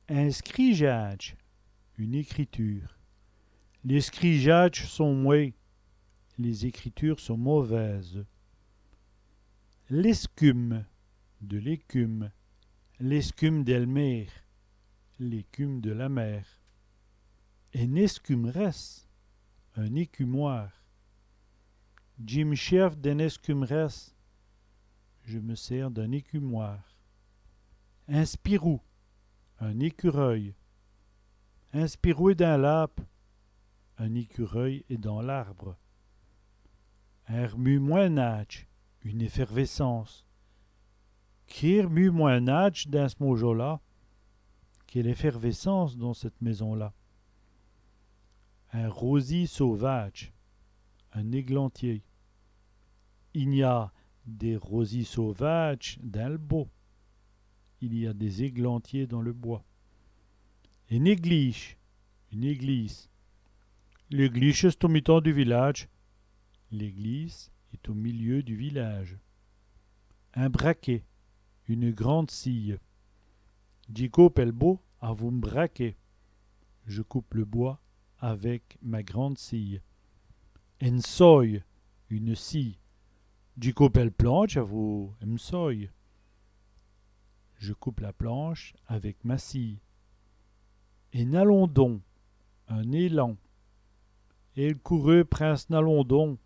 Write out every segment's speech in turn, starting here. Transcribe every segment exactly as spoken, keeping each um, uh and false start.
In scrîjâdje, une écriture. Lès scrîjâdjes sont mwés. Les écritures sont mauvaises. L'escume, de l'écume. L'escume dèl mér, l'écume de la mer. In èscumerèsse, un écumoire. Dji m' chèrve d'in èscumerèsse, je me sers d'un écumoire. In spirou, un écureuil. In spirou èst dins l'âbe, un écureuil est dans l'arbre. In r'mue-mwin.nâdje, une effervescence. Qué r'mue-mwin.nâdje dins ç' môjo-là ! Quelle effervescence dans cette maison-là ! In rôsî sauvâdje, un églantier. I gn-a dès rôsîs sauvâdjes dins l' bos. Il y a des églantiers dans le bois. Ène èglîje, une église. L'èglîje èst au mitan du vilâdje. L'église est au milieu du village. In braquèt, une grande scie. Dji côpe èl bos avou m' braquèt. Je coupe le bois avec ma grande scie. Ène soye, une scie. Dji côpe èl plantche avou m' soye. Je coupe la planche avec ma scie. In-alondon, un élan. Èl coureû prind s'n-alondon.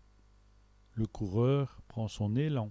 Le coureur prend son élan.